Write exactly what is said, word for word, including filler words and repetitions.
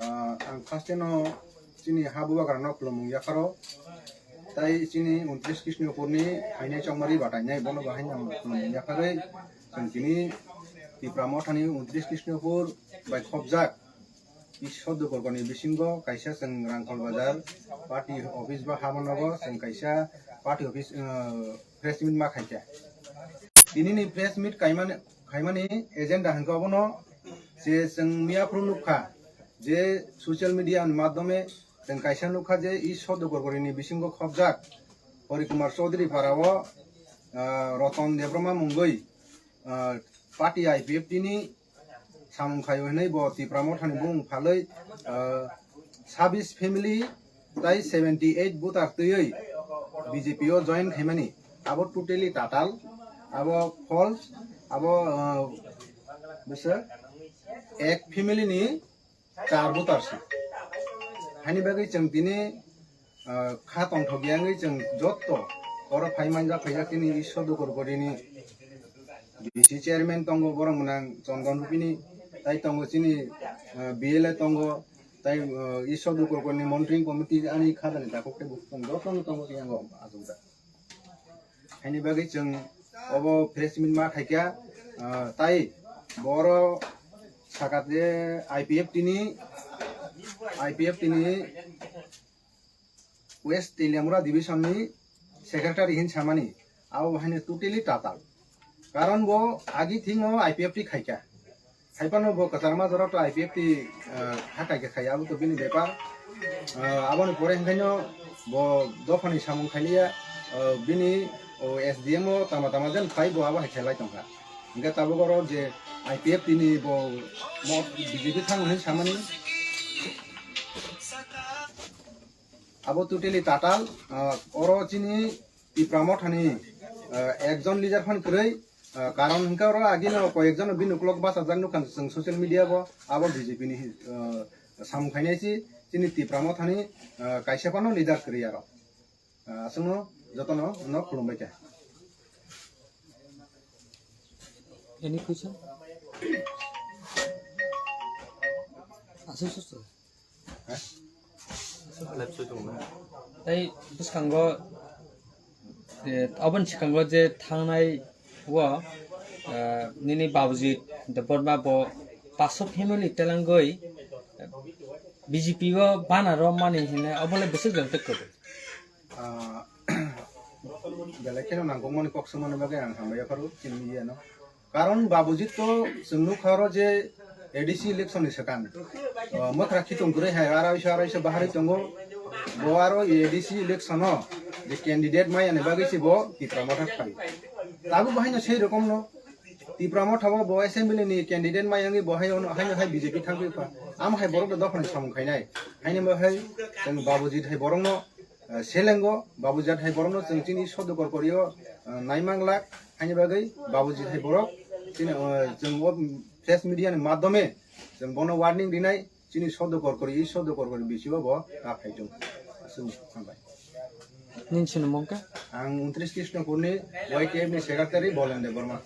Ah, ang first no chini ha bubagra no khulumung yapharo. Tai chini untris Krishnapur ni hainai chongmari batai nai bono bahai ang khulumung yapharoi. Chwng tini Tipra Mothani untris Krishnapur bai khopjak Ishwar Dukorkor ni bisingo kaisa chwng Rangkhol Bazar party office ba habanogo chwng kaisa party office, ah, press meet ma khaikha. Tini ni press meet kaimani, khaimani agenda hwnkhe obono je chwng miyaphuru nukha je social media ni madhyome chwng kaisa nukha je Ishwar Dukorkor ni bisingo khopjak Hari Kumar Chaudhary parao, ah, Ratan Debbarma mungwi, ah, party I P F T ni samung khaio hinwi bo Tipra Mothani bumung phalwi, ah, sabis family tai seventy eight voter twiwi B J P o join khaimani. Abo totally tatal, abo false, abo, ah, bisa ek family ni char voter si. Hani bagwi chwng tini, ah, kha tongthok yangwi chwng jotto oro phai manjak khaijak tini Ishwar Dukorkor ni B C chairman tongo, borok mwnang Chondon Rupini, tai tongo chini, ah, B L A tongo, tai, ah, Ishwar Dukorkor ni monitoring committee ani khajani takhuk tei bukhuk tong jotono tongo tei yango achukjak. Haini bagwi chwng obo press meet ma khaikha, ah, tai boro sakha je I P F T ni, I P F T ni West Teliamura division ni secretary hin samani, abo haino totally tatal. Karon bo agi thingo I P F T khaikha. Haiphano bo kwchar majora to I P F T, ah, hakai khe khai, abo to bini bepar. Ah, aboni pore hwnkhaino bo dophani samung khailiya, ah, bini o S D M o tama tama jen phai bo abo hai khelai tongkha. Hwnkhe tabuk oro je I P F T ni bo mo B J P thango hinwi samani. Abo totally tatal, ah, oro chini Tipra Mothani, ah, ekjon leader phan kwrwi, ah, karon hwnkhe oro agino koyekjono bini ukulok bachajak nukha chwng social media bo, abo B J P ni, ah, samung khainai si chini Tipra Mothani, ah, kaisa phano leader kwrwi aro. Ah, aswkno jotono no khulumbai kha. Any question? Aswk, aswk, aswk. Tei bwskango, eh, aboni swkango je thangnai o, eh, nini Babujit Debbarma bo paso family telangoi, eh, B J P o bana romani hinwi obo le bwswk jotto kwrwi. Ah, belai kheno nangkukmani kok swngmani bagwi ang hambai yapharo chini media no. Karon Babujit to chwng nukha oro je A D C election ni swkang, ah, mwkhra khitung kwrwi hai arai so arai so baharwi tongo. Bo aro A D C election o je candidate maya ni bagwi se bo Tipra Motha phai. Tabuk bo haino sei rokom no Tipra Motha o bo assembly ni candidate maya wngwi bo hai ono, haino hai B J P thangwi pha. Amo hai borok da dophani samung khainai. Haino bo hai chwng Babujit hai borok no ah, selengo, Babujit hai borokno chwng chini Ishwar Dukorkor o, ah, naimanglak, haini bagwi Babujit hai borok chini, ah, chwng o press media ni madhyome chwng bono warning rinai, chini Ishwar Dukorkor, Ishwar Dukorkor bisingo bo ta phaitung. Aswk hambai. Nini sinimung khe? Ang untris Krishnapur ni Y T F ni secretary Bolen Debbarma.